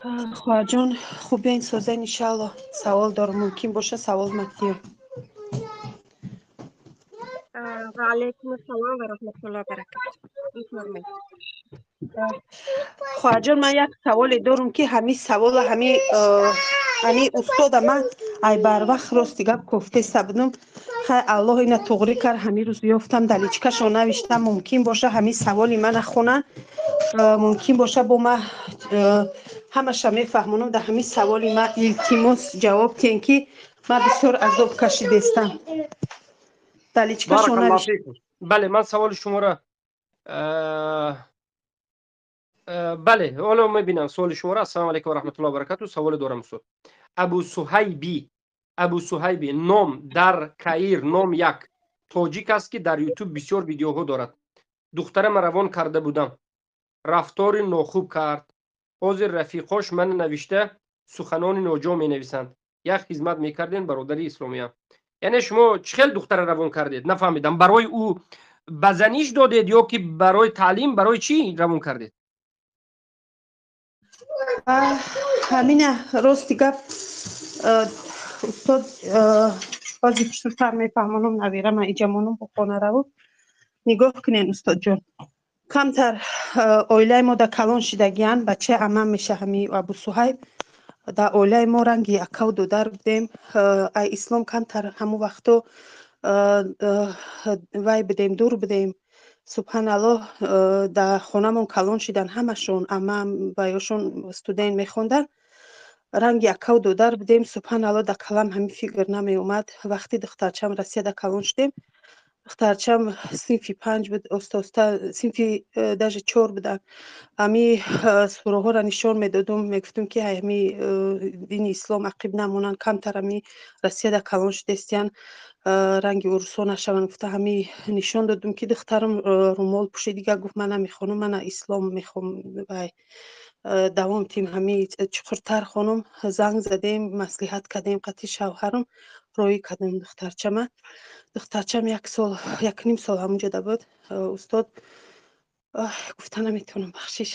Хоҳарҷон, хубен, созен, иншаалло. Савол дорам, мумкин боша савол матиё. Ва алайкум ассалом ва раҳматуллоҳи ва баракатуҳ. Бифармоед. Хоҳарҷон, ман як саволе дорам, ки ҳамин савола ҳамин устода ман ай барвақт рости гап кофтеста будам. Хай, Аллоҳ ина туғрӣ кард, ҳамин рӯз ёфтам, дар личкашон навиштам, мумкин боша ҳамин саволи мана хонанд, мумкин боша бо ма ҳамаша мефаҳмонам. Дар ҳамин саволи ма илтимос ҷавоб диҳем, ки ман бисёр азоб кашидестам. Дар личкашон навиштам. Бале, ман саволи шуморо бале, ҳоло мебинам суоли шуморо. Ассалому алайкум ва раҳматуллоҳи ва баракатуҳ. Саволе дорам, устод. Абу Суҳайби, Абу Суҳайби ном дар Каир ном як тоҷик аст, ки дар Ютуб бисёр видеоҳо дорад. Духтарама равон карда будам, рафтори нохуб кард. Ҳозир рафиқош мана навишта суханони ноҷо менависанд. Як хизмат мекардем, бародари исломия. Яъне шумо чӣ хел духтара равон кардед? Нафаҳмидам. Барои ӯ ба заниш додед ё ки барои таълим, барои чӣ равон кардед? Ҳамина рости гап, устод, ҳозир пуштуртар мефаҳмонам, навирама иҷамонам бо хонараву. Нигоҳ кунен, устодҷон, камтар оилаи мо да калон шидагиян, бачаи амам меша ҳами Абу Суҳайб. Дар оилаи мо ранги акаву додар будем. Ай ислом камтар ҳамун вақто вай будем, дур будем. Субҳаналлоҳ, дар хонамон калон шидан ҳамашон, амам ва ёшон студент мехонданд, ранги акаву додар будем. Субҳаналлоҳ, дар калам ҳамин фикр намеомад. Вақти духтарчам Россияда калон шудем, духтарчам синфи 5 буд, оста оста синфи даже 4 буданд, ҳами сураҳоро нишон медодум, мегуфтум, ки ҳами дини ислом ақиб намонанд, камтар ҳами Россияда калон шудестиян, ранги урусҳо нашаванд гуфта, ҳами нишон додум, ки духтарам румол пӯшид, дигар гуфт: «Ман намехонам, мана ислом мехом». Вай давом тим, ҳами чуқуртар хонум, занг задем, маслиҳат кардем қати шавҳарам, роҳӣ кардем духтарчама. Духтарчам як сол, якним сол ҳамунҷода буд, устод, гуфта наметавонам, бахшиш.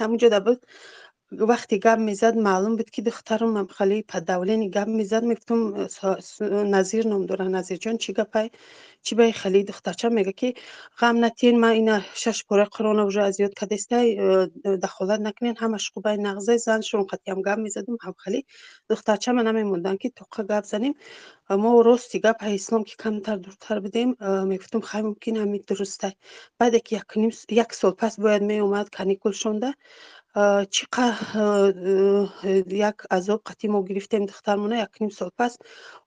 Ҳамунҷода буд, вақте гап мезад, маълум буд, ки духтарам хеле под давление гап мезад. Мегуфтум, Назир ном дора, Назирҷон, чӣ гапай, чӣ баи хеле? Духтарчам мега, ки ғам натиен, ман ина шаш пораи Қуръона уже аз ёд кардестай, дахолат накунен, ҳамаш хубай, нағзай. Заншон қатиам гап мезадум, ҳам хеле духтарчама намемонданд, ки тоқа гап занем. Мо рости гап ислом ки камтар дуртар будем, мегуфтум: хай, мумкин ҳамин дурустай. Баъде ки як сол пас бояд меомад каникул шонда, чӣ як азоб қатъи мо гирифтем духтармона. Якним сол пас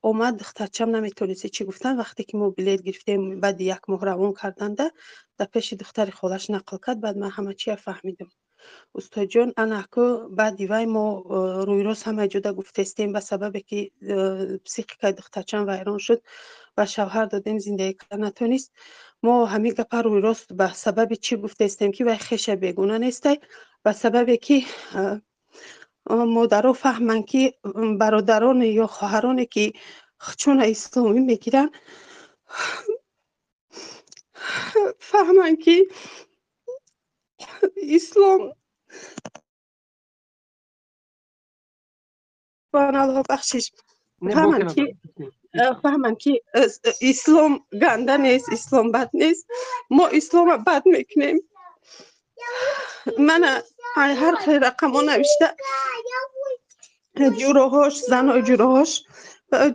омад, духтарчам наметавонист чӣ гуфтан. Вақте ки мо билет гирифтем, баъди як моҳ равон карданда, дар пеши духтари холаш нақл кард. Баъд ман ҳама чия фаҳмидам, устодҷон. Анаку баъди вай мо рӯйрост ҳама ҷода гуфтестем, ба сабабе ки психикаи духтарчам вайрон шуд ва шавҳар додем, зиндагӣ карда натонист. Мо ҳамин гапа рӯйрост ба сабаби чӣ гуфтестем, ки вай хеша бегуна нестай, ба сабабе ки модаро фаҳманд, ки бародароне ё хоҳароне ки чуна исломӣ мегиранд, фаҳманд, ки ислом, субҳаналлоҳ, бахшиш, фаҳманд, ки ислом ганда нест, ислом бад нест. Мо ислома бад мекунем. Мана ҳар хел рақамҳо навишта, ҷуроҳош, занои ҷуроҳош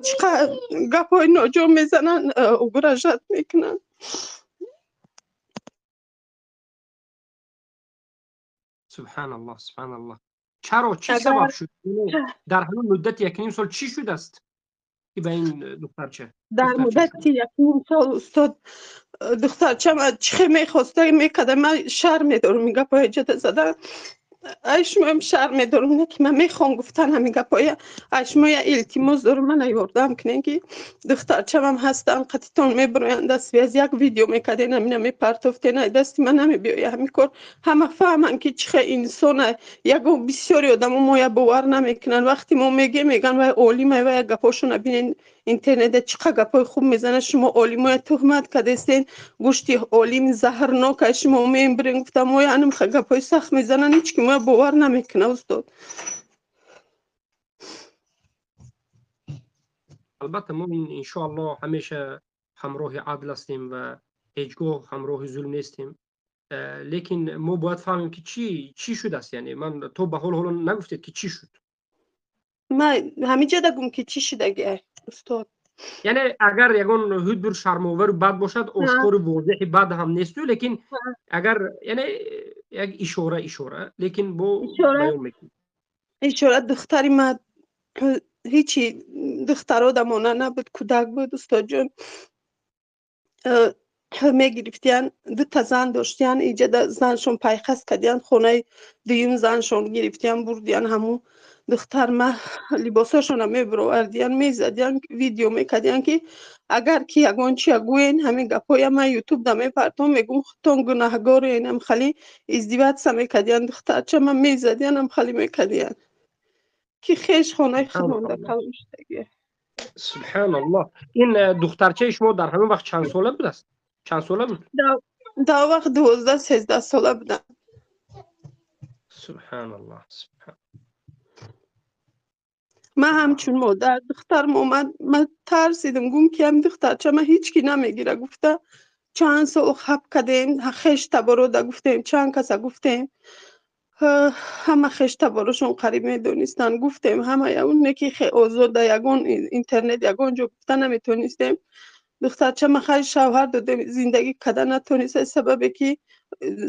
чӣ қадр гапҳои ноҷо мезананд, угрожать мекунанд. Субҳаналлоҳ, субҳаналлоҳ. Чаро, чӣ сабаб шуд? Дар ҳамин муддати якним сол чӣ шудааст, ки ба ин духтарча? Дар муддати якним сол, устод, духтарчам чӣ хел мехоста мекарда. Ман шарм медорам ин гапҳои ҷода задан, ай шумоям шарм медорам, не ки ман мехоҳам гуфтан ҳамин гапҳоя. Ай шумо я илтимос дорам, мана ёрдам кунем, ки духтарчамам ҳастан, қатитон мебироянд даст связь, як видео мекарден, ҳамина мепартофтен, ай дасти ман намебиёя ҳамин кор. Ҳама фаҳманд, ки чӣ хел инсона. Ягон бисёри одамо моя бовар намекунанд. Вақте мо мегем, мегӯянд: «Вай олимай, вай гапҳошона бинен интернетда, чӣ қадр гапҳои хуб мезанад, шумо олимоя туҳмат кардестен, гӯшти олим заҳрнок ай, шумо мебирен», гуфта, моя анам гапҳои сахт мезананд, ҳеҷ ки моя бовар намекунад, устод. Албатта, мо иншоаллоҳ ҳамеша ҳамроҳи адл ҳастем ва ҳеҷ гоҳ ҳамроҳи зулм нестем. Лекин мо бояд фаҳмем, ки чӣ шудааст. Яъне ман то ба ҳол ҳоло нагуфтед, ки чӣ шуд. Ман ҳаминҷа дагум, ки чӣ шудаги, устод. Яъне агар ягон ҳудур шармовару бад бошад, ошкору возеҳи бад ҳам несту, лекин агар, яъне, як ишора, лекин бо баён мекунем. Ишора: духтари ма ҳичи духтаро дамона набуд, кӯдак буд, устодҷон. Мегирифтиян, дута зан доштиян, иҷада заншон пайхаст кардиян, хонаи дуюм заншон гирифтиян, бурдиян. Ҳамун духтар ма либосошона мебуровардиян, мезадиян, видео мекардиян, ки агар ки ягон чия гӯен, ҳамин гапҳоя ман ютубда мепартом, мегӯм, худтон гунаҳгорен. Ам хали издеваться мекардиян, духтарча ма мезадиян, ам хали мекардиян, ки хеш хонаи худмонда калон шудагия. Субҳаналлоҳ! Ин духтарчаи шумо дар ҳамин вақт чанд сола будааст, чанд сола буд? Дар вақт 12-13 сола будам. Субҳаналлоҳ! Ман ҳамчун модар, духтарам омад, ман тарсидим, гум ки ҳам духтарча ман ҳеҷ ки намегира гуфта, чанд сол хаб кардем, хеш таборода гуфтем, чанд каса гуфтем, ҳама хеш таборошон қариб медонистанд. Гуфтем ҳама, оне ки озода, ягон интернет, ягон ҷо гуфта наметонистем. Духтарча ма хайр, шавҳар додем, зиндагӣ карда натонист, сабабе ки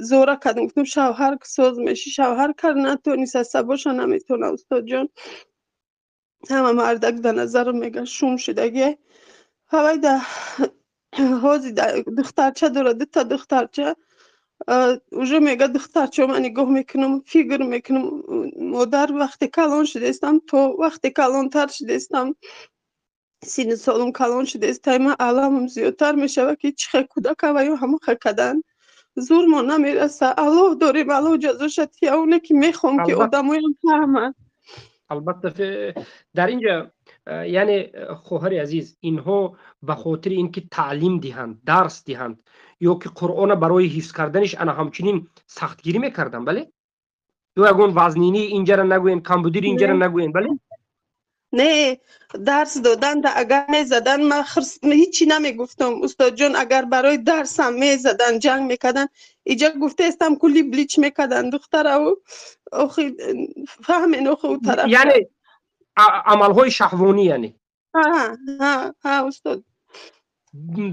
зора кардем, гуфтем, шавҳар соз меши. Шавҳар кард, натонист, сабоша наметона, устодҷон. Ҳама мардак да назарам меган, шум шудагия. Ҳавай да ҳози духтарча дора, дута духтарча уже. Мега, духтарчо ман нигоҳ мекунам, фикр мекунам, модар, вақте калон шудаистам, то вақте калонтар шудаистам, сину солум калон шудаистай, ман аламам зиёдтар мешавад, ки чӣ хел кӯдака ва ё ҳамон хел кадан зурмо намераса. Аллоҳ дорем, Аллоҳ ҷазоша тия, оне ки мехоҳам, ки одамоям фаҳманд. Албатта, дар инҷа, яъне, хоҳари азиз, инҳо ба хотири ин ки таълим диҳанд, дарс диҳанд ё ки Қуръона барои ҳифз карданиш ана ҳамчунин сахтгирӣ мекарданд, бале? Ё ягон вазнинӣ, инҷара нагӯен, камбудири инҷара нагӯен, бале? Не, дарс доданда агар мезадан, ман ҳичи намегуфтам, устодҷон. Агар барои дарсам мезадан, ҷанг мекардан, иҷа гуфтаестам, кули блич мекардан духтараву. Охи фаҳмен, охи ӯ тараф. Яъне амалҳои шаҳвонӣ, яъне? Ҳа, устод.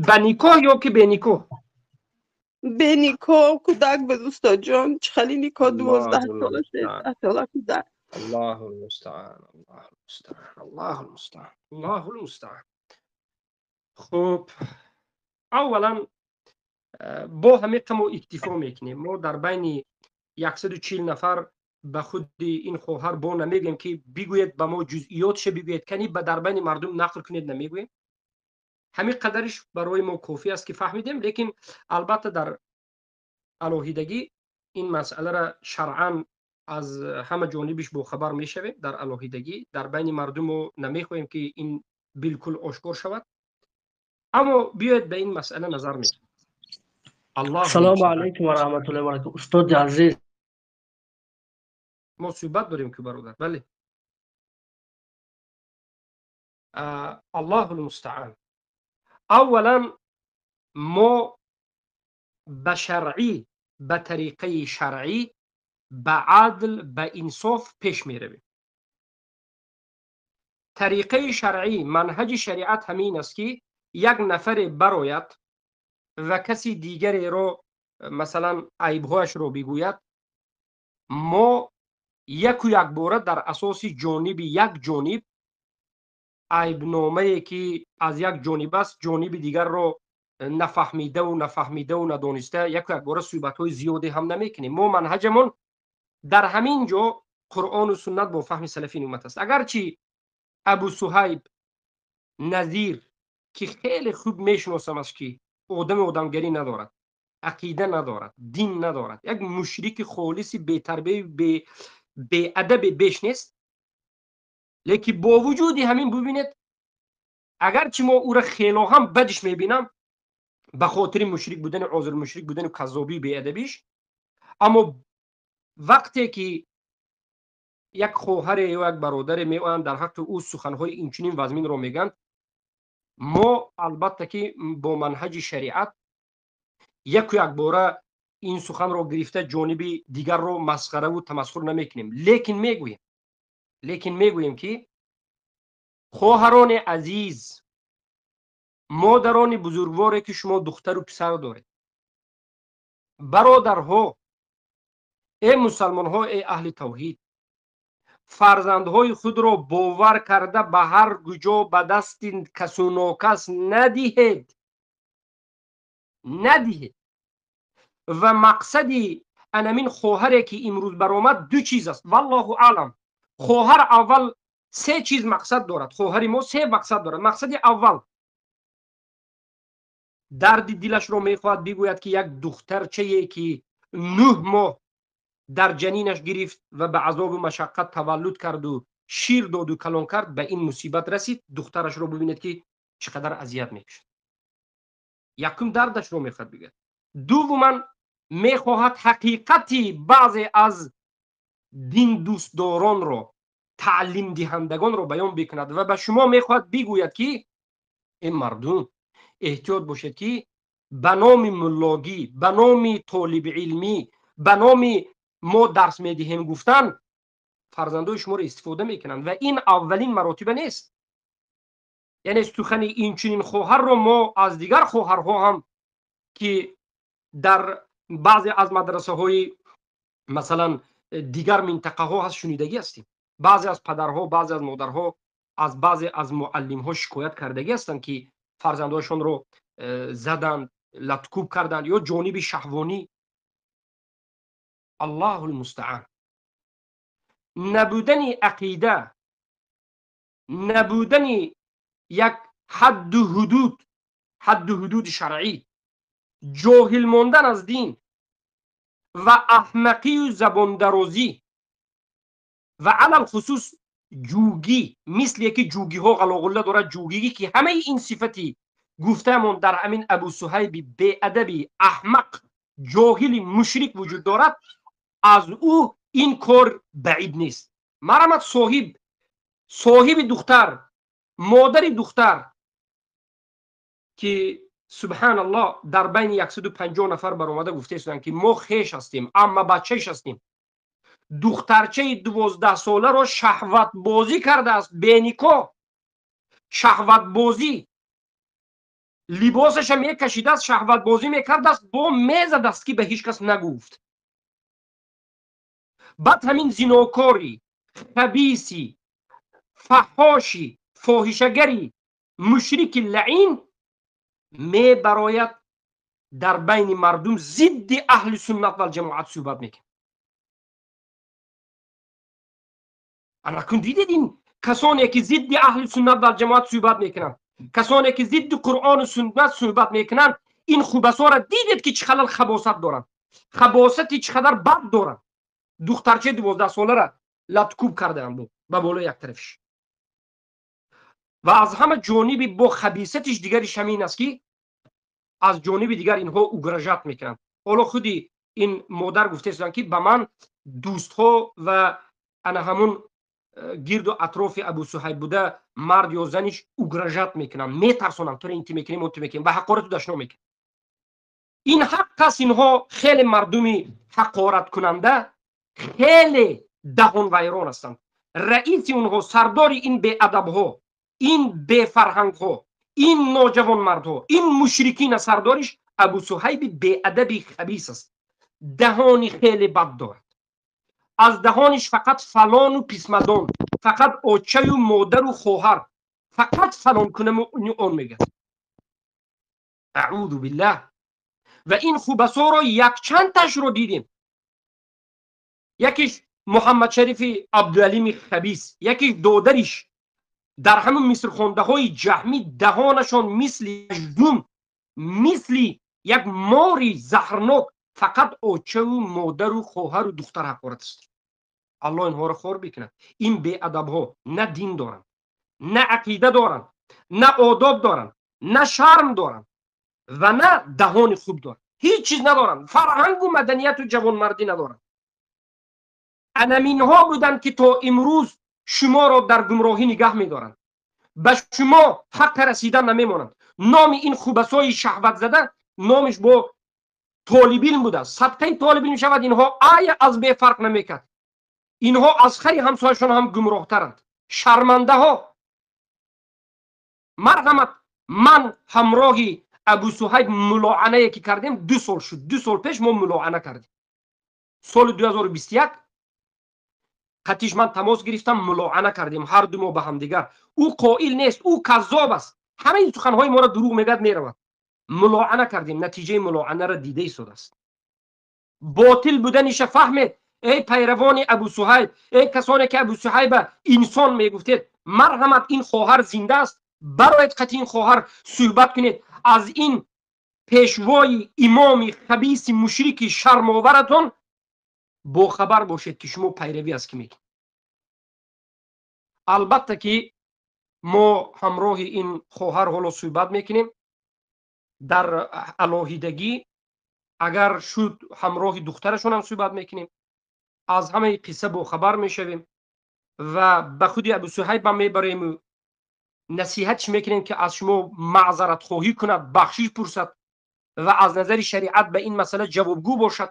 Ба никоҳ ё ки беникоҳ? Беникоҳ, кӯдак буд, устодҷон, чӣ хели никоҳ? 12 сола, 13 сола кӯдак. Аллоҳу мустаан, Аллоҳу мустаан, Аллоҳу мустаан, Аллоҳу мустаан. Хуб, аввалан бо ҳамин мо иктифо мекунем. Мо дар байни 140 нафар ба худи ин хоҳар бо намегӯем, ки бигӯед, ба мо ҷузъиётша бигӯед, кани ба дар байни мардум нақл кунед, намегӯем. Ҳамин қадариш барои мо кофӣ аст, ки фаҳмидем. Лекин албатта дар алоҳидагӣ ин масъаларо шаръан аз ҳама ҷонибиш бохабар мешавем дар алоҳидагӣ. Дар байни мардуму намехоҳем, ки ин билкул ошкор шавад. Аммо биёед, ба ин масъала назар мекунем. Ассалому алайкум ва раҳматуллоҳи ва баракатуҳ, устоди азиз. Мо суҳбат дорем ки, бародар, бале. Аллоҳу лмустаан. Аввалан, мо ба шаръӣ, ба тариқаи шаръӣ, ба адл, ба инсоф пеш меравем. Тариқаи шаръӣ, манҳаҷи шариат ҳамин аст, ки як нафаре барояд ва каси дигареро, масалан, айбҳояшро бигӯяд, мо яку якбора дар асоси ҷониби як ҷониб, айбномае ки аз як ҷониб аст, ҷониби дигарро нафаҳмидаву надониста, яку якбора суҳбатҳои зиёде ҳам намекунем. Мо манҳаҷамон дар ҳамин ҷо Қуръону суннат бо фаҳми салафи уммат аст. Агарчи Абу Суҳайб Назир, ки хеле хуб мешиносамаш, ки одами одамгарӣ надорад, ақида надорад, дин надорад, як мушрики холиси бетарбияи беадабе беш нест, лекин бо вуҷуди ҳамин, бубинед, агарчи мо ӯра хело ҳам бадиш мебинам ба хотири мушрик будани, озир мушрик будану каззобию беадабиш, аммо вақте ки як хоҳаре ё як бародаре меоянд, дар ҳаққи ӯ суханҳои инчунин вазминро мегӯянд. Мо албатта ки бо манҳаҷи шариат яку якбора ин суханро гирифта ҷониби дигарро масхараву тамасхур намекунем, лекин мегӯем, ки хоҳарони азиз, модарони бузургворе, ки шумо духтару писар доред, бародарҳо, э мусалмонҳо, э аҳли тавҳид, фарзандҳои худро бовар карда ба ҳар куҷо ба дасти касу нокас надиҳед, надиҳед. Ва мақсади анамин хоҳаре, ки имрӯз баромад, ду чиз аст, валлоҳу аълам. Хоҳар аввал се чиз мақсад дорад. Хоҳари мо се мақсад дорад. Мақсади аввал: дарди дилашро мехоҳад бигӯяд, ки як духтарчае, ки 9 моҳ дар ҷанинаш гирифт ва ба азобу машаққат таваллуд карду шир доду калон кард, ба ин мусибат расид. Духтарашро бибинед, ки чӣ қадар азият мекушад. Якум, дардашро мехоҳад бигӯяд. Дуввуман, мехоҳад ҳақиқати баъзе аз диндӯстдоронро, таълимдиҳандагонро баён бикунад ва ба шумо мехоҳад бигӯяд, ки э мардум, эҳтиёт бошед, ки ба номи муллогӣ, ба номи толибилмӣ, ба номи мо дарс медиҳем гуфтан, фарзандои шуморо истифода мекунанд. Ва ин аввалин маротиба нест. Яъне сухани инчунин хоҳарро мо аз дигар хоҳарҳо ҳам, ки дар баъзе аз мадрасаҳои, масалан, дигар минтақаҳо ҳаст, шунидагӣ ҳастем. Баъзе аз падарҳо, баъзе аз модарҳо аз баъзе аз муаллимҳо шикоят кардагӣ ҳастанд, ки фарзандҳояшонро заданд, латукӯб карданд ё ҷониби шаҳвонӣ. Аллоҳу лмустаъан. Набудани ақида, набудани як ҳадду ҳудуд, ҳадду ҳудуди шаръӣ, ҷоҳил мондан аз дин ва аҳмақию забондарозӣ ва алалхусус ҷугӣ, мисле ки ҷугиҳо ғалоғулла дорад, ҷугигӣ, ки ҳамаи ин сифати гуфтаамон дар ҳамин Абусуҳайби беадаби, аҳмақ, ҷоҳили мушрик вуҷуд дорад, аз ӯ ин кор баъид нест. Марамат, соҳиби духтар, модари духтар, ки субҳаналлоҳ, дар байни 150 нафар баромада гуфта ки мо хеш ҳастем, амма бачаиш ҳастем, духтарчаи 12-соларо шаҳватбозӣ кардааст, беникоҳ шаҳватбозӣ, либосаша мекашидааст, шаҳватбозӣ мекардааст, бо мезадааст, ки ба ҳеҷ кас нагуфт. Баъд ҳамин зинокори хабиси, фаҳоши, фоҳишагари мушрики лаин мебарояд, дар байни мардум зидди аҳли суннат валҷамоат суҳбат мекунад. Анакун дидед, ин касоне, ки зидди аҳли суннат валҷамоат суҳбат мекунанд, касоне, ки зидди Қуръону суннат суҳбат мекунанд, ин хубасоро дидед, ки чӣ қадар хабосат доранд, хабосати чӣ қадар бад доранд. Духтарчаи 12-солара латкӯб кардаанд ба болои як тарафиш. Ва аз ҳама ҷониби бо хабисатиш дигариш ҳамин аст, ки аз ҷониби дигар инҳо угрожать мекунанд. Ҳоло худи ин модар гуфтаистанд, ки ба ман дӯстҳо ва ана ҳамун гирду атрофи Абусуҳайб буда, мард ё заниш, угрожать мекунанд, метарсонанд: туро инти мекунем, онти мекунем, ва ҳақорату дашно мекунем. Ин ҳақ аст. Инҳо хеле мардуми ҳақораткунанда, хеле даҳонвайрон ҳастанд. Раиси онҳо, сардори ин беадабҳо, ин бефарҳангҳо, ин ноҷавонмардҳо, ин мушрикина, сардориш Абусуҳайби беадаби хабис аст. Даҳони хеле бад дорад. Аз даҳониш фақат фалону писмадон, фақат очаю модару хоҳар, фақат фалон кунаму он мегӯяд. Аъузу биллаҳ. Ва ин хубасоро якчандташро дидем. Якиш Муҳаммадшарифи Абдуалими хабис, якиш додариш, дар ҳамун мисрхондаҳои ҷаҳмӣ даҳонашон мисли аждум, мисли як мори заҳрнок, фақат очаву модару хоҳару духтар ҳақорат аст. Аллоҳ инҳоро хор бикунад. Ин беадабҳо на дин доранд, на ақида доранд, на одоб доранд, на шарм доранд ва на даҳони хуб доранд. Ҳеҷ чиз надоранд, фарҳангу маданияту ҷавонмардӣ надоранд. Анаминҳо буданд, ки то имрӯз шуморо дар гумроҳӣ нигаҳ медоранд. Ба шумо ҳаққа расидан намемонанд. Номи ин хубасои шаҳватзада номиш бо толибилм будааст. Садқаи толибилм шавад, инҳо ая аз бе фарқ намекард. Инҳо аз хари ҳамсояшон ҳам гумроҳтаранд. Шармандаҳо. Марҳамат, ман ҳамроҳи Абу Суҳайб мулоанае ки кардем, 2 сол шуд. 2 сол пеш мо мулоана кардем, соли 2021 қатиш ман тамос гирифтам, мулоана кардем ҳар ду мо ба ҳамдигар. Ӯ қоил нест, ӯ каззоб аст, ҳамаи суханҳои моро дурӯғ мегӯяд, меравад. Мулоана кардем, натиҷаи мулоанаро дида истодааст. Ботил буданиша фаҳмед, эй пайравони Абу Суҳайб, эй касоне ки Абу Суҳайба инсон мегуфтед. Марҳамат, ин хоҳар зинда аст, бароед, қати ин хоҳар суҳбат кунед. Аз ин пешвои имоми хабиси мушрики шармоваратон бохабар бошед, ки шумо пайравӣ аз кӣ мекунед. Албатта ки мо ҳамроҳи ин хоҳар ҳоло суҳбат мекунем дар алоҳидагӣ, агар шуд, ҳамроҳи духтарашонам суҳбат мекунем, аз ҳамаи қисса бохабар мешавем ва ба худи Абусуҳайбам мебарему насиҳатш мекунем, ки аз шумо маъзаратхоҳӣ кунад, бахшиш пурсад ва аз назари шариат ба ин масъала ҷавобгӯ бошад.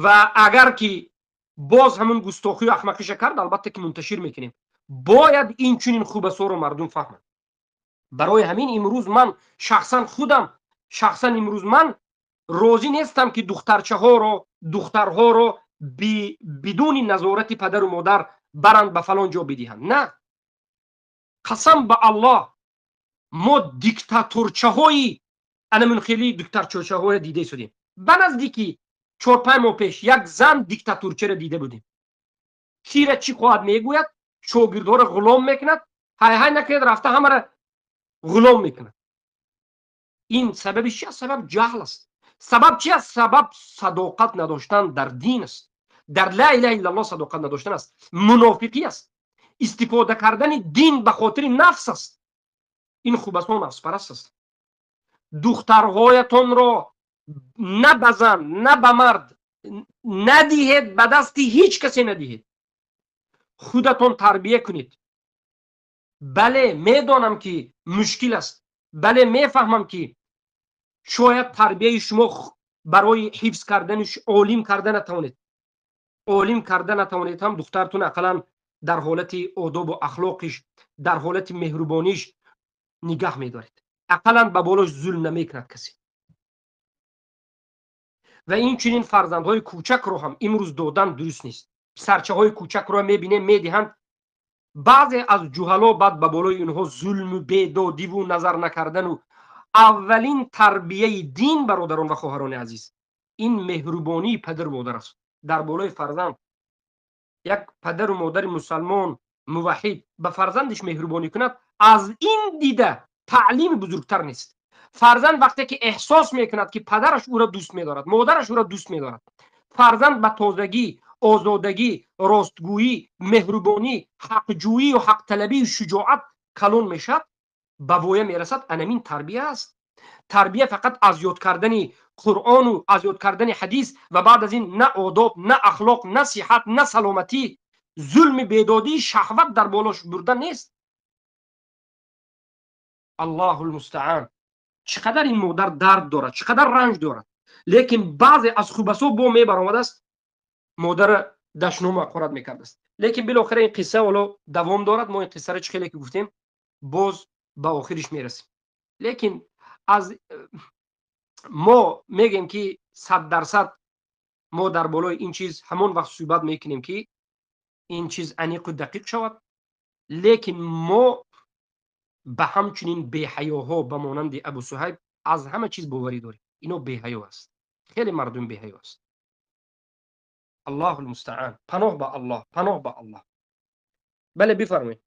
Ва агар ки боз ҳамун густохию ахмақиша кард, албатта ки мунташир мекунем. Бояд ин чунин хубасоро мардум фаҳманд. Барои ҳамин имрӯз ман шахсан худам, шахсан имрӯз ман розӣ нестам, ки духтарчаҳоро, духтарҳоро бидуни назорати падару модар баранд, ба фалон ҷо бидиҳанд. На, қасам ба Аллоҳ, мо диктаторчаҳои анамун хеле диктаторчаҳоя дида истодем. Ба наздики 4-5 моҳ пеш як зан диктатурчаро дида будем. Кира чӣ хоҳад мегӯяд, шогирдҳоро ғулом мекунад, ҳай-ҳай накунад, рафта ҳамаро ғулом мекунад. Ин сабаби чи аст? Сабаб ҷаҳл аст. Сабаб чи аст? Сабаб садоқат надоштан дар дин аст, дар ла илаҳа иллаллоҳ садоқат надоштан аст, мунофиқӣ аст, истифода кардани дин ба хотири нафс аст. Ин хубасо нафспараст аст. Духтарҳоятонро на ба зан, на ба мард надиҳед, ба дасти ҳеҷ касе надиҳед, худатон тарбия кунед. Бале, медонам, ки мушкил аст. Бале, мефаҳмам, ки шояд тарбияи шумо барои ҳифз кардани, олим карда натавонед. Олим карда натавонед ҳам, духтартон ақаллан дар ҳолати одобу ахлоқиш, дар ҳолати меҳрубониш нигаҳ медоред, ақаллан ба болош зулм намекунад касе. Ва инчунин фарзандҳои кӯчакро ҳам имрӯз додан дуруст нест. Писарчаҳои кӯчакро мебинем, медиҳанд баъзе аз ҷуҳало, баъд ба болои инҳо зулму бедодиву назар накардану. Аввалин тарбияи дин, бародарон ва хоҳарони азиз, ин меҳрубонии падару модар аст дар болои фарзанд. Як падару модари мусалмон муваҳид ба фарзандиш меҳрубонӣ кунад, аз ин дида таълими бузургтар нест. Фарзанд вақте ки эҳсос мекунад, ки падараш ӯро дӯст медорад, модараш ӯро дӯст медорад, фарзанд ба тозагӣ, озодагӣ, ростгӯӣ, меҳрубонӣ, ҳақҷӯию ҳақталабию шуҷоат калон мешавад, ба воя мерасад. Анамин тарбия аст. Тарбия фақат аз ёд кардани Қуръону аз ёд кардани ҳадис ва баъд аз ин на одоб, на ахлоқ, на сиҳат, на саломатӣ, зулми, бедодӣ, шаҳват дар болош бурда нест. Аллоҳу лмустаъан. Чӣ қадар ин модар дард дорад, чӣ қадар ранҷ дорад, лекин баъзе аз хубасо бо мебаромадааст, модара дашному ҳақорат мекардааст. Лекин билохира ин қисса ҳоло давом дорад. Мо ин қиссаро, чӣ хеле ки гуфтем, боз ба охириш мерасем. Лекин аз мо мегӯем, ки 100% мо дар болои ин чиз ҳамон вақт суҳбат мекунем, ки ин чиз аниқу дақиқ шавад. Лекин мо ба ҳамчунин беҳаёҳо ба монанди Абу Суҳайб аз ҳама чиз боварӣ дорем. Ино беҳаё аст, хеле мардум беҳаё аст. Аллоҳу лмустаъан. Паноҳ ба Аллоҳ, паноҳ ба Аллоҳ. Бале, бифармоед.